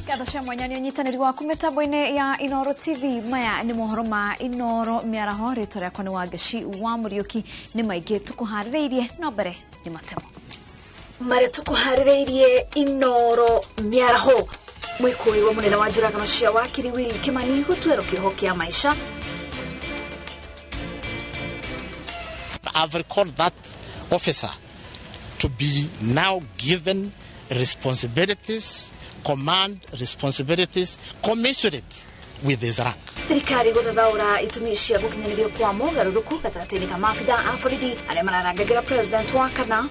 Ngatho cia mwanya nĩ ũnyitanĩri waku mĩtambo-inĩ ya Inooro TV. Maya nĩ mohoro ma Inooro mĩaraho. Rĩtwa rĩakwa nĩ Wangeci wa Mũriũki. Nĩ maingĩ tũkũharĩrĩirie, no mbere nĩ matemo marĩa tũkũharĩrĩirie Inooro mĩaraho. Mwĩkũĩrwo mũnene wa njũragano cia wakiri Willy Kimani gũtuĩrwo kĩoho kĩa maica. I've recalled that officer to be now given responsibilities, command responsibilities commensurate with his rank. Thirikari gũthathaũra itũmi cia gũkinyanĩrio kwa mogarũrũku gatagatĩ-inĩ ka maabitha a borithi arĩa mararangagĩra president wa kana.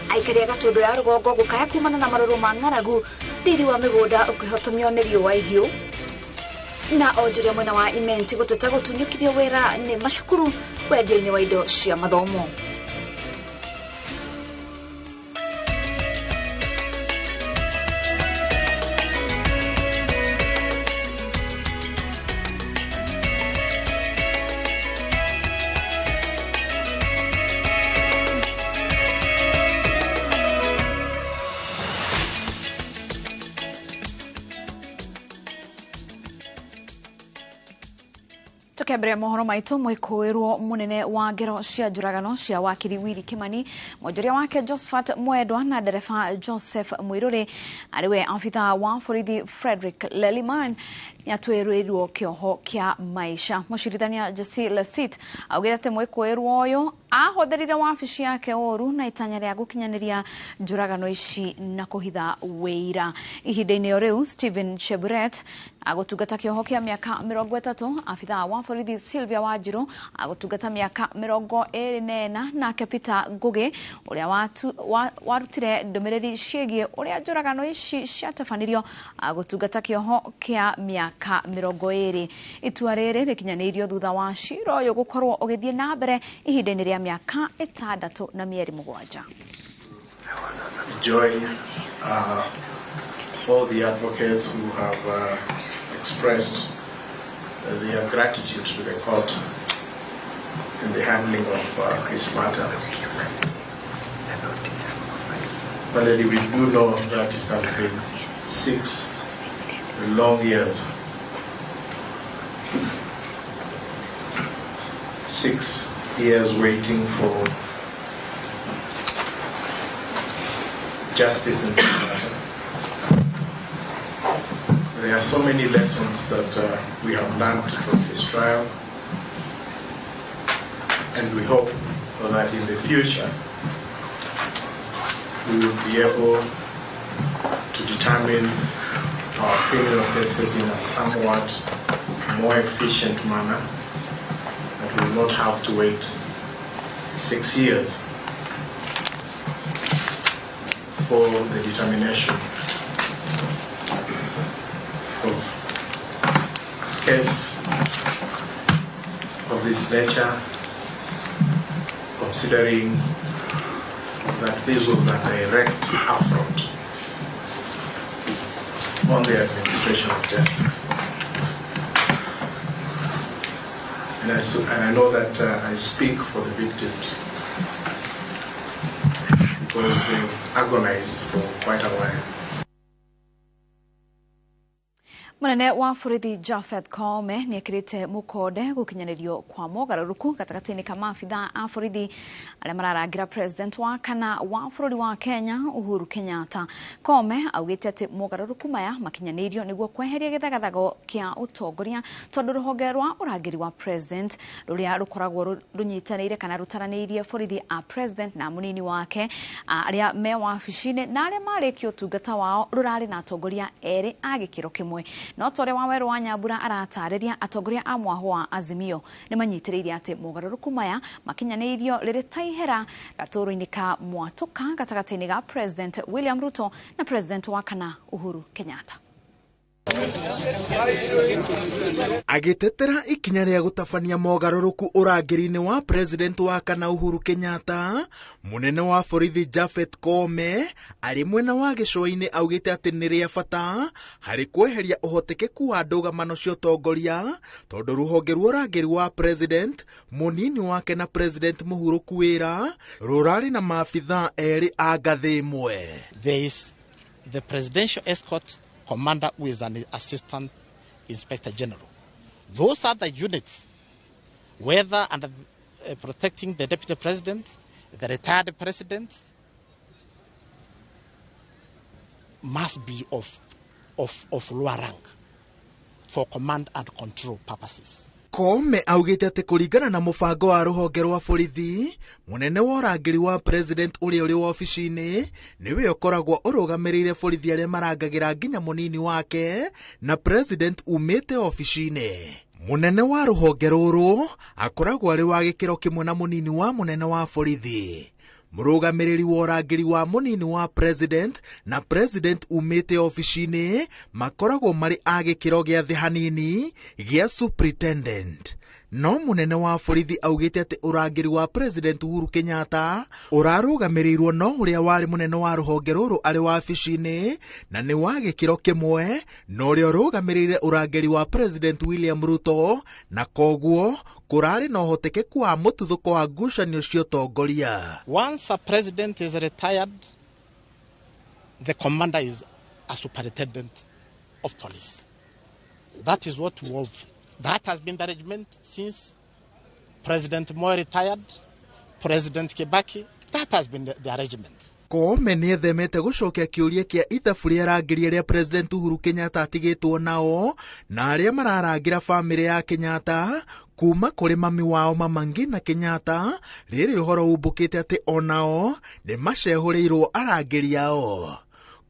Aikari a Gatũndũ ya rũgongo gũkaya kumana na marũrũ ma ng'aragu, riri wa mĩgũnda ũkĩhotomio nĩ riũa ihiũ. Na onjoria mwena wa Imenti gũteta gũtunyũkithio wĩra nĩ macukuru wendia-inĩ wa indo cia mathomo. Tukiambĩrĩria mohoro maitũ, mwĩkũĩrwo mũnene wa ngero cia njũragano cia wakiri Willy Kimani, mwonjoria wake Josephat Mwendwa na ndereba Joseph Mwiruri, arĩ we abithaa wa borithi Frederick Leliman, nĩatuĩrĩirwo kĩoho kĩa maica. Mũcirithania Jesse Lesit augĩte atĩ mwĩkũĩrwo ũyũ ahũthĩrire wabici yake ũru na itanya rĩa gũkinyanĩria njũragano ici na kũhitha wĩira. Ihinda-inĩ o rĩu, Stephen Cheburet agũtungata kĩoho kĩa mĩaka 30, abithaa wa borithi Sylvia Wanjiru agũtungata mĩaka 24, nake Peter Ngugi ũrĩa warutire ndũmĩrĩri ciĩgiĩ ũrĩa njũragano ici ciatabanirio agũtungata kĩoho kĩa mĩaka 20. Itua rĩrĩ rĩkinyanĩirio thutha wa cira ũyũ gũkorwo ũgĩthiĩ na mbere ihinda-inĩ rĩa mĩaka 6 na mĩeri 7. Join all the advocates who have expressed their gratitude to the court in the handling of this matter. But we do know that it has been 6 long years. 6 years waiting for justice in this matter. There are so many lessons that we have learned from this trial, and we hope that in the future we will be able to determine our criminal cases in a somewhat more efficient manner, that we will not have to wait 6 years for the determination of case of this nature, considering that this was a direct affront on the administration of justice. And I know that I speak for the victims, because they've agonized for quite a while. Munene wa borithi Japhet Koome nĩekĩrĩte mũkonde gũkinyanĩrio kwa mogarũrũku gatagatĩ-inĩ ka maabithaa a borithi arĩa mararangĩra president wa kana wa bũrũri wa Kenya Uhuru Kenyatta. Koome augĩte atĩ mogarũrũku maya makinyanĩirio nĩguo kweheria gĩthagathago kĩa ũtongoria, tondũ rũhonge rwa ũrangĩri wa president rũrĩa rũkoragwo rũnyitanĩire kana rũtaranĩirie borithi a president na mũnini wake arĩa me wabici-inĩ na arĩa marĩkia ũtungata wao rũrarĩ na atongoria erĩ a gĩkĩro kĩmwe. No ta ũrĩa Wawerũ wa Nyambura aratarĩria, atongoria a mwahũ wa Azimio nĩ manyitĩrĩire atĩ mogarũrũku maya makinyanĩirio rĩrĩ ta ihera gatũrũ-inĩ ka mwatũka gatagatĩ-inĩ ga President William Ruto na President wa kana Uhuru Kenyatta. Agĩtetera ikinya rĩa gũtabania mogarũrũku ũrangĩri-inĩ wa President wa kana Uhuru Kenyatta, mũnene wa borithi Japhet Koome arĩ mwena wa gĩcũa-inĩ augĩte atĩ nĩ rĩa bata harĩ kweheria ũhotekeku wa ndũgamano cia ũtongoria, tondũ rũhonge rwa ũrangĩri wa President, mũnini wake na President mũhurũku wĩra rũrarĩ na maabithaa erĩ a ngathĩ ĩmwe. There is the presidential escort commander who is an assistant inspector general. Those are the units, whether under protecting the deputy president, the retired president, must be of lower rank for command and control purposes. Koome augĩte atĩ kũringana na mũbango wa rũhonge rwa borithi, mũnene wa ũrangĩri wa president ũrĩa ũrĩ wabici-inĩ nĩwe ũkoragwo ũrũgamĩrĩire borithi arĩa marangagĩra nginya mũnini wake na president umĩte obici-inĩ. Mũnene wa rũhonge rũrũ akoragwo arĩ wa gĩkĩro kĩmwe na mũnini wa mũnene wa borithi. Mũrũgamĩrĩri wa ũrangĩri wa mũnini wa president na president umĩte obici-inĩ makoragwo marĩ a gĩkĩro gĩa thĩ hanini gĩa superintendent. No mũnene wa borithi augĩte atĩ ũrangĩri wa president Uhuru Kenyatta ũrarũgamĩrĩirwo no ũrĩa warĩ mũnene wa rũhonge rũrũ arĩ wabici-inĩ na nĩ wa gĩkĩro kĩmwe na ũrĩa ũrũgamĩrĩire ũrangĩri wa president William Ruto, na koguo kũrarĩ na ũhotekeku wa mũtuthũko wa ngucanio cia ũtongoria. Once a president is retired, the commander is a superintendent of police. That is what we have. That has been the arrangement since President Moi retired, President Kibaki. That has been the arrangement. Koome nĩethemete gũcokia kĩũria kĩa ithabu rĩa arangĩri arĩa President Uhuru Kenyatta atigĩtwo nao na arĩa mararangĩra bamĩrĩ ya Kenyatta kuma kũrĩ mami wao Mama Ngina Kenyatta, rĩrĩ ũhoro umbũkĩte atĩ onao nĩ macehũrĩirwo arangĩri ao.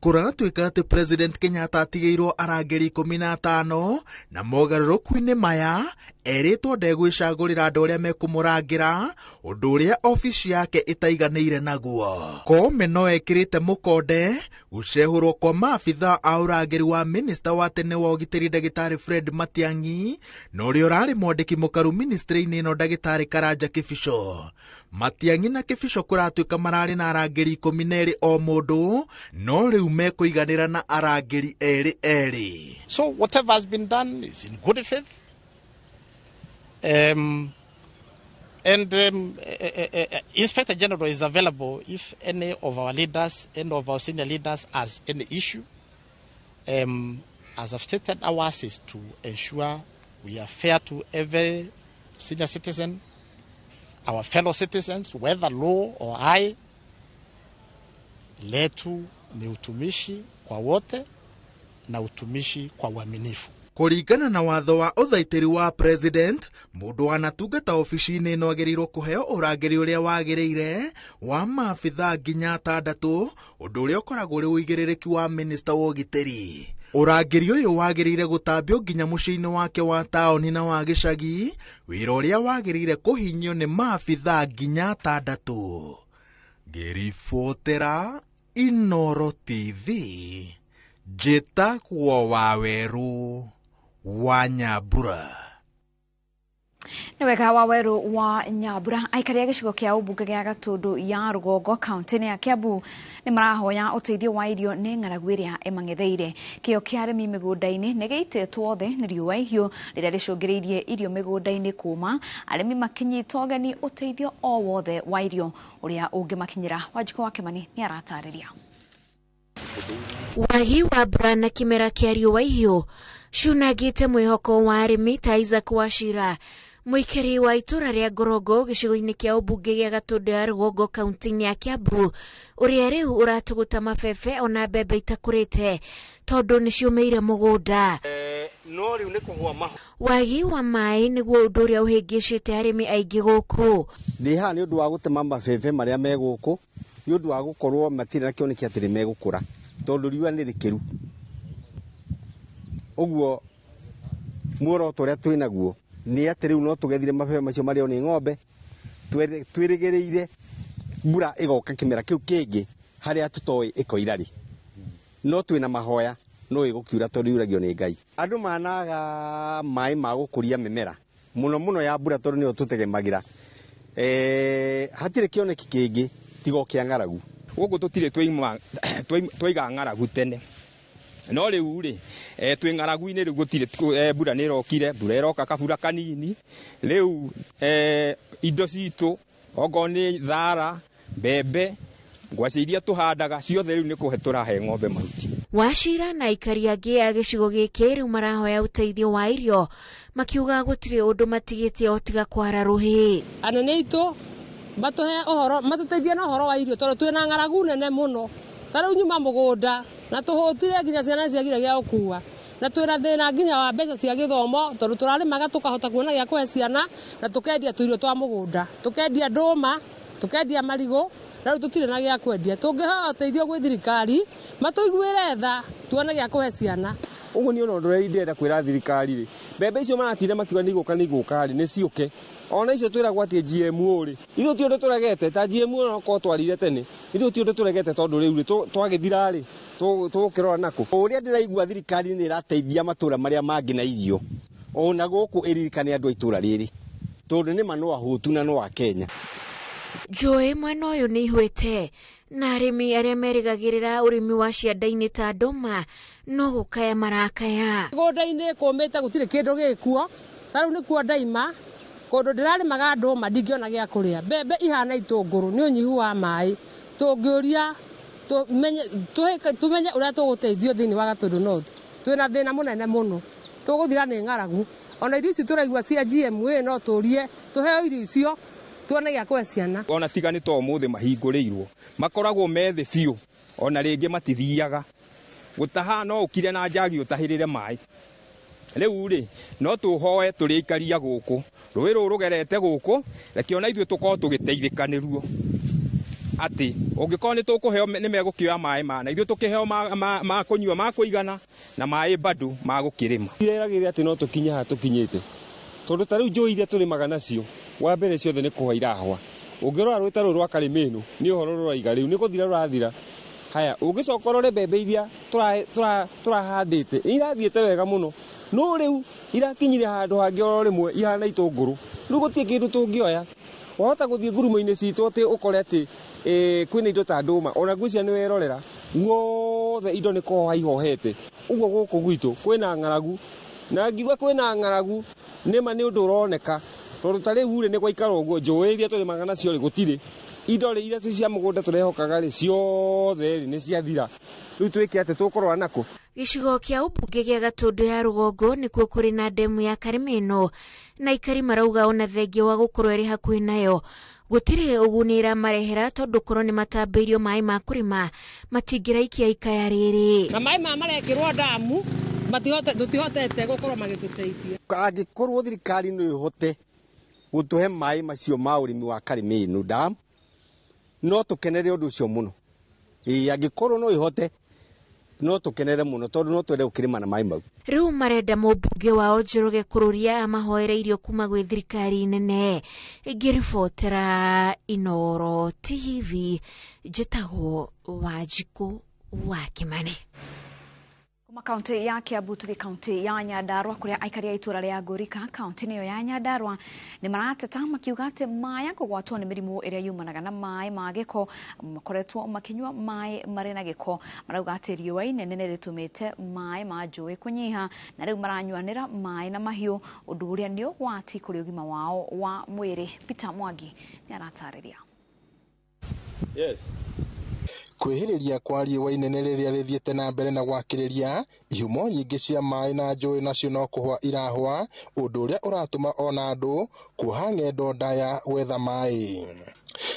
Kũratuĩka atĩ President Kenyatta atigĩirwo arangĩri 15 na mogarũrũku-inĩ maya erĩtwo ndegwĩcagũrĩra andũ arĩa mekũmũrangĩra, ũndũ ũrĩa obici yake ĩtaiganĩire naguo. Koome no ekĩrĩte mũkonde gũcehũrwo kwa maabitha a ũrangĩri wa minista wa tene wa ũgitĩri ndagĩtarĩ Fred Matiang'i na ũrĩa ũrarĩ mwandĩki mũkaru ministry-inĩ ĩno ndagĩtarĩ Karanja Kĩbico. Matiang'i na Kĩbico kũratuĩka mararĩ na arangĩri 12 o mũndũ, no rĩu mekũiganĩra na arangĩri erĩ erĩ. So whatever has been done is in good faith. And Inspector General is available if any of our leaders, any of our senior leaders has any issue. As I've stated, ours is to ensure we are fair to every senior citizen, our fellow citizens, whether low or high. Letu ni utumishi kwa wote na utumishi kwa uaminifu. Kũringana na watho wa ũthaitĩri wa president, mũndũ wanatungata obici-inĩ ĩno agĩrĩirwo kũheo ũrangĩri ũrĩa wagĩrĩire wa maabitha nginya 6, ũndũ ũrĩa ũkoragwo ũrĩ ũigĩrĩrĩki wa minista wa ũgitĩri. Ũrangĩri ũyũ wagĩrĩire gũtambio nginya mũciĩ-inĩ wake wa taũni na wa gĩcagi, wĩra ũrĩa wagĩrĩire kũhinyio nĩ maabitha nginya 6. Ngĩribotera Inooro TV, njĩtagwo Wawerũ wa Nyambura. Nĩ wega Wawerũ wa Nyambura. Aikari a gĩcigo kĩa ũmbunge gĩa Gatũndũ ya Rũgongo kaunti-inĩ ya Kiambu nĩ marahoya ũteithio wa irio nĩ ng'aragu ĩrĩa ĩmang'etheire. Kĩo kĩa arĩmi mĩgũnda-inĩ nĩ gĩitĩtwo thĩ nĩ riũa ihiũ rĩrĩa rĩcũngĩrĩirie irio mĩgũnda-inĩ kũma, arĩmi makĩnyita ũgeni ũteithio o wothe wa irio ũrĩa ũngĩmakinyĩra. Wanjikũ wa Kĩmani nĩ aratarĩria. Wagi wa mbura na kĩmera kĩa riũa ihiũ ciunangĩte mwĩhoko wa arĩmi ta Isaac Wachira, mũikari wa itũra rĩa Ngorongo gĩcigo-inĩ kĩa ũmbunge gĩa Gatũndũ ya Rũgongo kaunti-inĩ ya Kiambu, ũrĩa rĩu ũratũgũta mabebe ona mbembe itakũrĩte tondũ nĩciũmĩire mũgũnda. No rĩu nĩ kũgũa mahu. Wagi wa maĩ nĩguo ũndũ ũrĩa ũhĩngĩcĩte arĩmi aingĩ gũkũ. Ndĩ haha nĩ ũndũ wa gũtema mabebe marĩa me gũkũ, nĩ ũndũ wa gũkorwo matirĩ na kĩoneki atĩ nĩ megũkũra tondũ riũa nĩ rĩkĩru. Ũguo muoroto ũrĩa twĩ naguo nĩ atĩ rĩu no tũgethire mabebe macio marĩo nĩ ng'ombe, twĩrĩgĩrĩire mbura ĩgoka kĩmera kĩu kĩngĩ harĩa tũtoĩ ĩkoira rĩ. No twĩna mahoya no ĩgũkiura tondũ yuragio nĩ Ngai. Andũ managa maĩ ma gũkũria mĩmera mũno mũno ya mbura tondũ nĩyo tũtegemagĩra. Hatirĩ kĩoneki kĩngĩ tiga o kĩa ng'aragu. Gũkũ tũtirĩ twaiga ng'aragu tene. No rĩu rĩ, twĩ ng'aragu-inĩ rĩu gũtirĩ, mbura nĩ ĩrokire, mbura ĩroka kabura kanini. Rĩu indo citũ okorwo nĩ thara, mbembe, ngwacĩ iria tũhandaga ciothe rĩu nĩ kũhe tũrahe ng'ombe mahuti. Wachira na aikari angĩ a gĩcigo gĩkĩ rĩu marahoya ũteithio wa irio makiuga gũtirĩ ũndũ matigĩtie o tiga kwara rũhĩ. Anene aitũ matũhe ũhoro, matũteithie na ũhoro wa irio tondũ twĩna ng'aragu nene mũno. Ta rĩu nyuma mũgũnda na tũhũtire nginya ciana ciagire gĩa gũkua. Na twĩna thĩna nginya wa mbeca cia gĩthomo tondũ tũrarĩmaga tũkahota kuona gĩa kũhe ciana na tũkendia tũirio twa mũgũnda, tũkendia ndũma, tũkendia marigũ, na rĩu tũtirĩ na gĩa kwendia. Tũngĩhoya ũteithio gwĩ thirikari matũiguĩre tha tuone gĩa kũhe ciana. Ũguo nĩ ũndũ ũrĩa ndĩrenda kwĩra thirikari rĩ, mbembe icio maratinda makiuga nĩ igũka nĩ igũka rĩ, nĩ ciũke. Ona icio twĩragwo atĩ GMO rĩ, ithuĩ ti ũndũ tũregete, ta GMO no korwo twarire tene, ithuĩ ti ũndũ tũregete tondũ rĩu rĩ, twagĩthira rĩ, tũgũkĩrora nakũ. Ũrĩa ndĩraigua thirikari nĩ ĩrateithia matũra marĩa mangĩ na irio, ona gũkũ ĩririkane andũ a itũra rĩrĩ, tondũ nĩ ma no ahũtu na no a Kenya. Njũĩ mwena ũyũ nĩ ihwĩte na arĩmi arĩa merĩgagĩrĩra ũrĩmi wa cianda-inĩ ta ndũma no gũkaya marakaya. Mĩgũnda-inĩ kũmĩte gũtirĩ kĩndũ gĩkuo, ta rĩu nĩkuo ndaima kũndũ ndĩrarĩmaga ndũma ndingĩona gĩa kũrĩa. Mbembe ihana itũngũrũ nĩ ũnyihu wa maĩ. Tũngĩũria tũmenye ũrĩa tũgũteithio thĩinĩ wa Gatũndũ North. Twĩna thĩna mũnene mũno, tũgũthira nĩ ng'aragu. Ona irio ici tũraigua cia GMO no tũrie tũheo irio icio tuone gĩa kũhe ciana. Ona tiga nĩ to ũmũthĩ mahingũrĩirwo, makoragwo me thĩ biũ, ona rĩngĩ matithiaga. Gũtaha no ũkire na njagi ũtahĩrĩre maĩ. Rĩu rĩ, no tũhoe tũrĩ aikaria gũkũ, rũĩ rũrũ rũgerete gũkũ, reke ona ithuĩ tũkorwo tũgĩteithĩkanĩruo. Atĩ ũngĩkorwo nĩ tũkũheo nĩ megũkĩoya maĩ mana, ithuĩ tũkĩheo ma kũnyua ma kũigana na maĩ bado ma gũkĩrĩma. Ireragĩrĩra atĩ no tũkinye haha tũkinyĩte, tondũ ta rĩu njũĩ iria tũrĩmaga nacio, wa mbere ciothe nĩ kũhwa irahwa. Ũngĩrora rũĩ ta rũrũ rwa Karĩmĩnũ, nĩ ũhoro rũraiga rĩu, nĩ gũthira rũrathira. Haya, ũngĩcoka ũrore mbembe iria tũrahandĩte, irathiĩte wega mũno, no rĩu irakinyire handũ hangĩ oro rĩmwe ihana itũngũrũ. Rĩu gũtirĩ kĩndũ tũngĩoya. Wahota gũthiĩ ngurumo-inĩ citũ atĩ ũkore atĩ kwĩna indo ta ndũma, ona ngwĩciria nĩ werorera, guothe indo nĩ kũhoha ihohete. Ũguo gũkũ gwitũ kwĩna ng'aragu, na ngiuga kwĩna ng'aragu nĩma nĩ ũndũ ũroneka, tondũ ta rĩu rĩ nĩ gwaikara ũguo, njũĩ iria tũrĩmaga nacio rĩ gũtirĩ. Indo rĩ iria cia mũgũnda tũrehokaga rĩ ciothe rĩ nĩ ciathira. Rĩu twĩke atĩ tũkũrora nakũ. Gĩcigo kĩa ũmbunge gĩa Gatũndũ ya rũgongo nĩkuo kũrĩ na ndemu ya Karĩmĩnũ, na aikari marauga ona thengia wa gũkorwo ĩrĩ hakuhĩ nayo gũtirĩ ũguni ĩramarehera tondũ korwo nĩ matambĩirio maĩ ma kũrĩma matingĩraikia ikaya rĩrĩ. Na maĩ maya marekĩrwo ndamu tũtihotete gũkorwo magĩtũteithia. Angĩkorwo thirikari no ĩhote gũtũhe maĩ macio ma ũrĩmi wa Karĩmĩnũ ndamu, no tũkenere ũndũ ũcio mũno. Ĩĩ, angĩkorwo no ĩhote no tũkenere mũno tondũ no twende gũkĩrĩma na maĩ mau. Rĩu marenda mũmbunge wao Njoroge Kururia amahoere irio kuma gwĩ thirikari nene. Ngĩribotera Inooro TV, njĩtagwo Wanjikũ wa Kĩmani. Kuma kaunti ya Kiambu tuthi kaunti ya Nyandarua kuria aikari a itura ria Ngũrika kaunti-inĩ ĩyo ya Nyandarua nĩ marateta makiuga atĩ maya kũgwatwo nĩ mĩrimũ ĩrĩa yumanaga na maĩ ma gĩko makoretwo makĩnyua maĩ marĩ na gĩko. Marauga atĩ riũa inene nĩ rĩtũmĩte maĩ ma njũĩ kũnyiha na rĩu maranyuanĩra maĩ na mahiũ, ũndũ ũrĩa nĩ ũgwati kũrĩ ũgima wao wa mwĩrĩ. Peter Mwangi nĩ aratarĩria. Yes. Kwĩhĩrĩria kwa riũa inene rĩrĩa rĩthiĩte na mbere na gwakĩrĩria ihumo nyingĩ cia maĩ na njũĩ nacio no kũhwa irahwa, ũndũ ũrĩa ũratũma ona andũ kuoha ng'endo ndaya gwetha maĩ.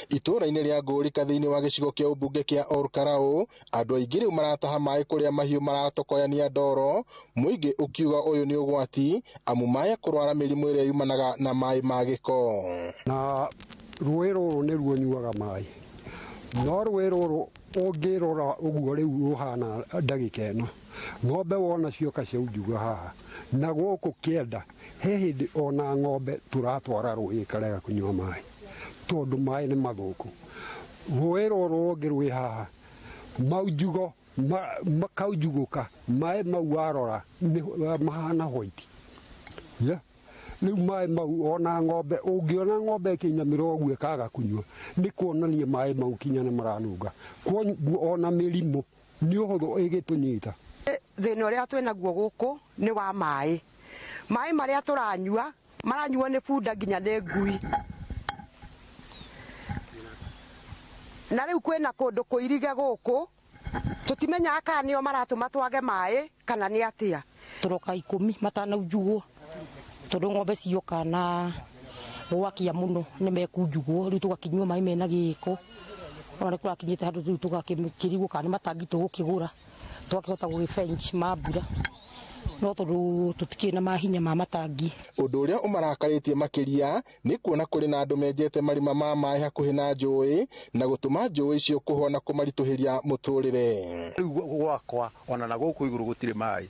Itũũra-inĩ rĩa Ngũrika thĩinĩ wa gĩcigo kĩa ũmbunge kĩa Olkalau, andũ aingĩ rĩu marataha maĩ kũrĩa mahiũ maratokoyania ndoro, mũingĩ ũkiuga ũyũ nĩ ũgwati amu maya kũrwara mĩrimũ ĩrĩa yumanaga na maĩ ma gĩko. Na rũĩ rũrũ nĩruo nyuaga maĩ, no rũĩ rũrũ ũngĩrora ũguo rĩu rũhana ndagĩka ĩno, ng'ombe wona cioka ciaunjuga haha na gũkũ kĩenda, he hĩndĩ ona ng'ombe tũratwara rũĩ ĩkarega kũnyua maĩ tondũ maĩ nĩ mathũku. Rũĩ rũrũ rũngĩ rwĩ haha maunjugo makaunjugũka, maĩ mau warora mahana white. Rĩu maĩ mau ona ng'ombe ũngĩona ng'ombe ĩkĩinamĩra ũguo ĩkaga kũnyua nĩ kuonania maĩ mau kinya nĩ maranunga, kwoguo ona mĩrimũ nĩ ũhũthũ ĩgĩtũnyita. Thĩna ũrĩa twĩnaguo gũkũ nĩ wa maĩ. Maĩ marĩa tũranyua maranyuo nĩ bunda nginya nĩ ngui. Na rĩu kwĩna kũndũ kũirige gũkũ Tũtimenyaga kana nĩo maratũma twage maĩ kana nĩ atĩa. Tũroka 10 matanaunjugwo tondũ ng'ombe cioka na gwakia mũno nĩ mekunjugwo rĩu tũgakĩnyua maĩ mena gĩko ona nĩ kũrakinyĩte handũ rĩu tũgakĩrigwo kana nĩ matangi tũgũkĩgũra twakĩhota gũgĩbench ma mbura no tondũ tũtikĩrĩ na mahinya ma matangi. Ũndũ ũrĩa ũmarakarĩtie makĩria nĩ kuona kũrĩ na andũ menjete marima ma maĩ hakuhĩ na njũĩ na gũtũma njũĩ icio kũhwa na kũmaritũhĩria mũtũrĩre. Rĩu gwakwa ona na gũkũ igũrũ gũtirĩ maĩ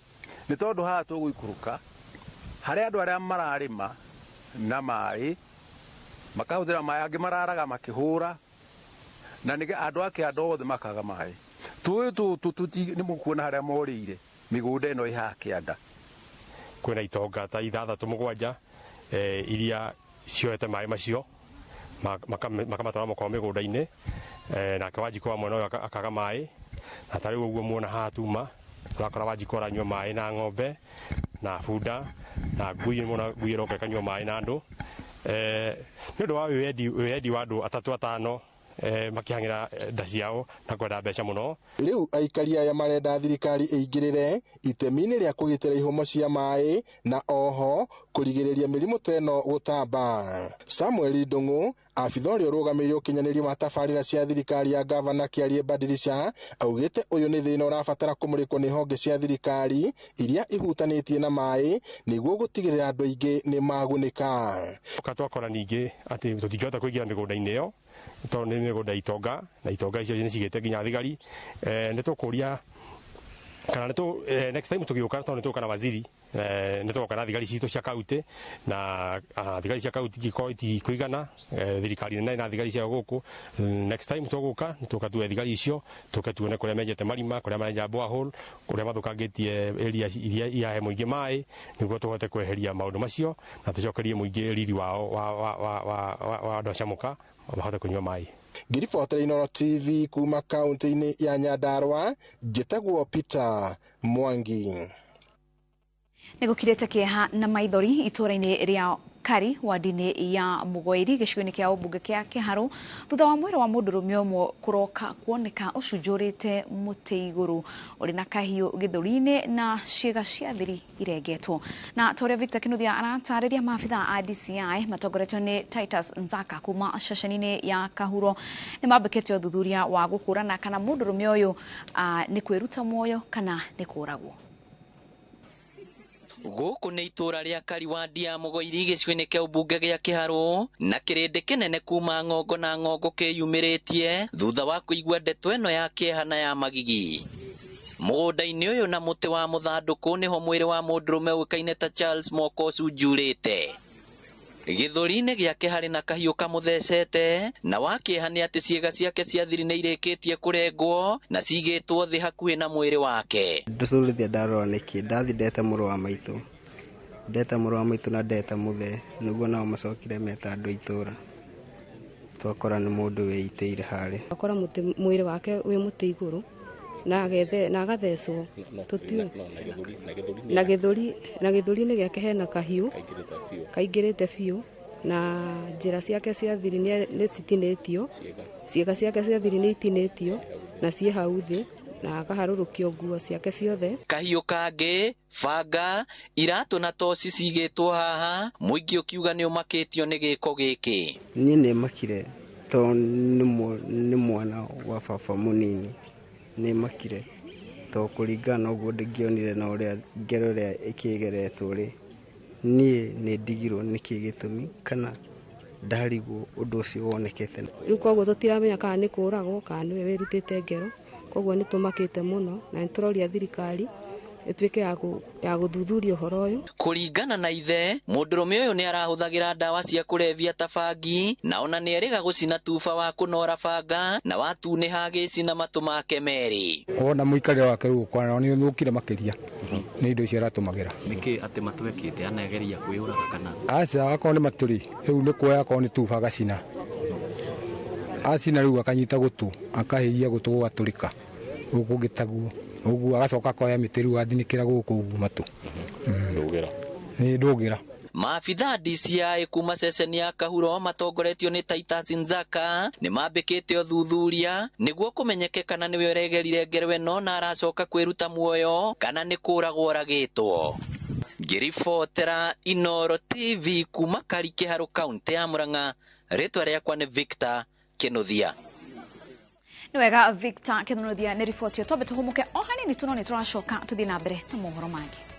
nĩ tondũ haha tũgũikũrũka harĩ andũ arĩa mararĩma na maĩ makahũthĩra maĩ angĩ mararaga makĩhũra na nĩ andũ ake andũ othe makaga maĩ tũĩ tũtũ nĩ mũkuona harĩa morĩire mĩgũnda ĩno ĩ haha kĩanda. Kwĩna itonga ta 6 7 iria cioete maĩ macio makamatwara mũkorwo mĩgũnda-inĩ, nake Wanjikũ wa mwena ũyũ akaga maĩ na ta rĩu ũguo muona haha tuma tũrakora Wanjikũ aranyua maĩ na ng'ombe na bunda na ngui, muona ngui ĩroka ĩkanyua maĩ na andũ nĩ ũndũ wa wĩyendi wa andũ 3 5 makĩhang'ĩra nda ciao na kwenda mbeca mũno. Rĩu aikari aya marenda thirikari ĩingĩrĩre itemi-inĩ rĩa kũgitĩra ihumo cia maĩ na oho kũrigĩrĩria mĩrimũ ta ĩno gũtamba. Samuel Ndung'u, abitha ũrĩa ũrũgamĩrĩire ũkinyanĩria wa tabarĩra cia thirikari ya gavana Kĩarie Badilisha, augĩte ũyũ nĩ thĩna ũrabatara kũmũrĩkwo nĩ honge cia thirikari iria ihutanĩtie na maĩ nĩguo gũtigĩrĩra andũ aingĩ nĩ magunĩka. Twakora ningĩ atĩ tũtingĩhota kũingĩra mĩgũnda-inĩ ĩyo tondũ nĩ mĩgũnda itonga na itonga icio nĩ cigĩte nginya thigari. Nĩ tũkũria kana nĩ next time tũgĩũka tondũ nĩ tũgũka na waziri, nĩ tũgoka na thigari citũ cia kaunti na thigari cia kaunti ingĩkorwo itikũigana, thirikari nene na thigari ciao gũkũ, next time tũgũka nĩ tũka tuoe thigari icio tũke tuone kũrĩa menjete marima, kũrĩa marenja borehole, kũrĩa mathũkangĩtie area iria irahe mũingĩ maĩ nĩguo tũhote kweheria maũndũ macio na tũcokerie mũingĩ riri wao wa andũ a Camuka mahote kũnyua maĩ. Ngĩribotera Inooro TV kuma kaunti-inĩ ya Nyandarua, njĩtagwo Peter Mwangi. Nĩ gũkirĩte kĩeha na maithori itũũra-inĩ rĩa Kari wadi-inĩ ya Mũgoiri gĩcigo-inĩ kĩa ũmbunge kĩa Kĩharũ thutha wa mwĩrĩ wa mũndũrũme ũmwe kũroka kuoneka ũcunjũrĩte mũtĩ igũrũ ũrĩ na kahiũ gĩthũri-inĩ na ciĩga cia thiri irengetwo. Na ta ũrĩa Victor Kinuthia aratarĩria, maabitha a DCI matongoretio nĩ Titus Nzaka kuma ceceni-inĩ ya Kahuro nĩ mambĩkĩte ũthuthuria wa gũkũrana kana mũndũrũme ũyũ nĩ kwĩruta muoyo kana nĩ kũragwo. Gũkũ nĩ itũũra rĩa Kari wadi ya Mũgoiri gĩcigo-inĩ kĩa ũmbunge gĩa Kĩharũ na kĩrĩndĩ kĩnene kuma ng'ongo na ng'ongo kĩyumĩrĩtie thutha wa kũigua ndeto ĩno ya kĩeha na ya magigi. Mũgũnda-inĩ ũyũ na mũtĩ wa mũthandũkũ nĩho mwĩrĩ wa mũndũrũme ũĩkaine ta Charles Mwoko ũcunjurĩte. Gĩthũri-inĩ gĩake harĩ na kahiũ kamũthecete na wa kĩeha nĩ atĩ ciĩga ciake cia thiri nĩ irĩkĩtie kũrengwo na cigĩtwo thĩ hakuhĩ na mwĩrĩ wake. Ndũcũrĩtie ndarora nĩkĩ ndathi ndeta mũrũ wa maitũ, ndeta mũrũ wa maitũ na ndeta mũthee nĩguo nao macokire meta andũ a itũũra, twakora nĩ mũndũ wĩitĩire harĩa. Akora mwĩrĩ wake wĩ mũtĩ igũrũ na agathecwo tũtiũĩ na gĩthũri-inĩ gĩake hena kahiũ kaingĩrĩte biũ na njĩra ciake cia thiri nĩ citinĩtio, ciĩga ciake cia thiri nĩ itinĩtio na ciĩ hau thĩ na akaharũrũkio nguo ciake ciothe. Kahiũ kangĩ, banga, iratũ na toci cigĩtwo haha, mũingĩ ũkiuga nĩ ũmakĩtio nĩ gĩko gĩkĩ. Niĩ nĩ makire tondũ nĩ mwana wa baba mũnini, nĩ makire tondũ kũringana na ũguo ndingĩonire na ũrĩa ngero ĩrĩa ĩkĩgeretwo rĩ, niĩ nĩ ndigirwo nĩkĩ gĩtũmi kana ndarigwo ũndũ ũcio wonekete. Rĩu koguo tũtiramenya kana nĩ kũragwo kana nĩwe wĩrutĩte ngero, koguo nĩ tũmakĩte mũno na nĩ tũroria thirikari ĩtuĩke ya gũthuthuria ũhoro ũyũ. Kũringana na ithe, mũndũrũme ũyũ nĩ arahũthagĩra ndawa cia kũrebia ta bangi na ona nĩ erĩga gũcina tuba wa kũnora banga na watunĩha agĩcina matũ make merĩ. Wona mũikarĩre wake rĩu ũkwana nĩ ũthũkire makĩria nĩ indo icio aratũmagĩra. Nĩkĩ atĩ matũ ekĩte anageria kwĩyũraga kana? Aca, akorwo nĩ matũ rĩ, rĩu nĩ kuoya akorwo nĩ tuba agacina, acina rĩu akanyita gũtũ akahĩia gũtũ gũgatũrĩka gũkũ ngĩtaguo ũguo, agacoka akoya mĩtĩ rĩu athinĩkĩra gũkũ ũguo matũ. Ndũgĩra. Nĩ ndũgĩra. Maabitha DCI kuma ceceni ya Kahuro matongoretio nĩ Titus Nzaka nĩ mambĩkĩte ũthuthuria nĩguo kũmenyeke kana nĩwe ũregerire ngero ĩno na aracoka kwĩruta muoyo kana nĩ kũragwo oragĩtwo. Ngĩribotera Inooro TV kuma Kari Kĩharũ kaũntĩ ya Murang'a, rĩtwa rĩakwa nĩ Victor Kĩnuthia. Nĩ wega Victor Kĩnuthia nĩ riboti ĩyo. Twambe tũhũmũke o hanini tu no nĩ tũracoka tũthiĩ na mbere na mohoro mangĩ.